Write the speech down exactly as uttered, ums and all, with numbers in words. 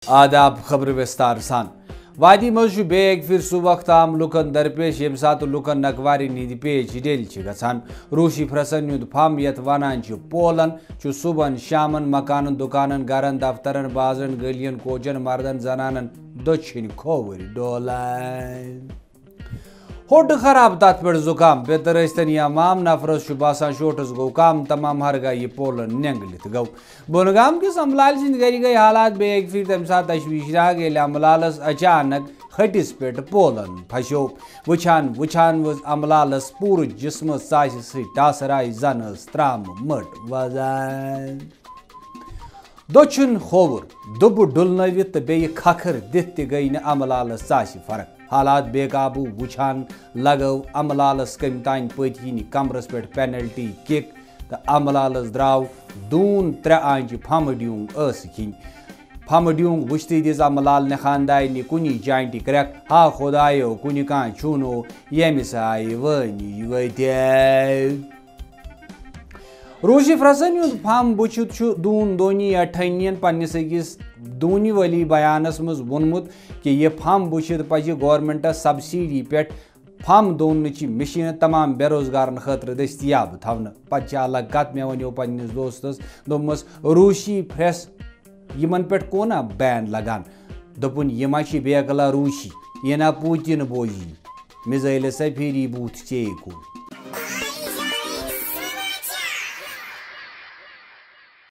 آداب، خبرٕ وِستار سان۔ وادی منٛز چھُ بیٚیہِ اَکہِ پھِرِ سُہ وقت عام لُکن درپیش، ییٚمہِ ساتہٕ لُکن نقوارِ نِندِ پیچ ڈیلہِ چھِ گژھان۔ روٗسی پھرٛسن ہُنٛد پھمب، یَتھ وَنان چھِ پولن، چھُ صُبحن شامن مکانن، دُکانن، گرن، دفترن، بازرن، گٔلین، کوچن، مردن، زنانن دٔچھِنۍ کھووٕرۍ ڈولان۔ ہوٚٹ خراب، تَتھ پٮ۪ٹھ زُکام، پیٚتٕر ٲسۍتن یا مام، نفرس چھُ باسان شوٹس گوٚو کام، تمام ہرگاہ یہِ پولن نٮ۪نٛگلِتھ گوٚو۔ بۄنہٕ گام کِس املال سٕنٛدِ گرِ گٔے حالات بیٚیہِ اَکہِ پھِرِ تَمہِ ساتہٕ تشویشناک، ییٚلہِ املالس اچانک ۂٹِس پٮ۪ٹھ پولن پھسیوو۔ وٕچھان وٕچھان ؤژھ املالس پوٗرٕ جسمس ژاسہِ سۭتۍ ٹاسراے، زن ٲس ترامہٕ مٔٹ وزان۔ دٔچھُن کھووُر، دُبہٕ ڈُلنٲوِتھ تہٕ بیٚیہِ کھکھٕر دِتھ تہِ گٔے نہٕ املالس ژاسہِ فرق۔ حالات بے قابو وٕچھان لگٲو املالس کٔمۍ تام پٔتۍ کِنۍ کمرس پٮ۪ٹھ پینلٹی کِک تہٕ املالس درٛاو دوٗن ترٛےٚ آنچہِ پھمہٕ ڈیوٗنگ ٲسہٕ کِنۍ۔ پھمہٕ ڈیوٗنگ وٕچھتٕے دِژ املال نِخاندارنہِ کُنی جانٹہِ کرٛٮ۪کھ، ہا خۄدایو، کُنہِ کانٛہہ چھُنہٕ ییٚمِس آیہِ وٲنِج ؤتھۍ۔ روٗسی پھرٛسن ہُنٛد پھمب وٕچھِتھ چھُ دوٗن دونی اٹھنین پننِس أکِس دوٗنہِ وٲلی بیانس منٛز ووٚنمُت کہِ یہِ پھمب وٕچھِتھ پزِ گورنمنٹس سبسڈی پٮ۪ٹھ پھمب دوننٕچہِ مشیٖنہٕ تمام بے روزگارن خٲطرٕ دٔستیاب تھاونہٕ۔ پتہٕ چھِ الگ کتھ، مےٚ ونیو پننِس دوستس، دوٚپمس، روٗسی پھرٛس یِمن پٮ۪ٹھ کونہ بین لگان؟ دوٚپُن، یہِ ما چھِ بیکلا روٗسی، یہِ نا پوٗتِن بوزی، میزایلہٕ سفیری بوٗتھ ژے کُن۔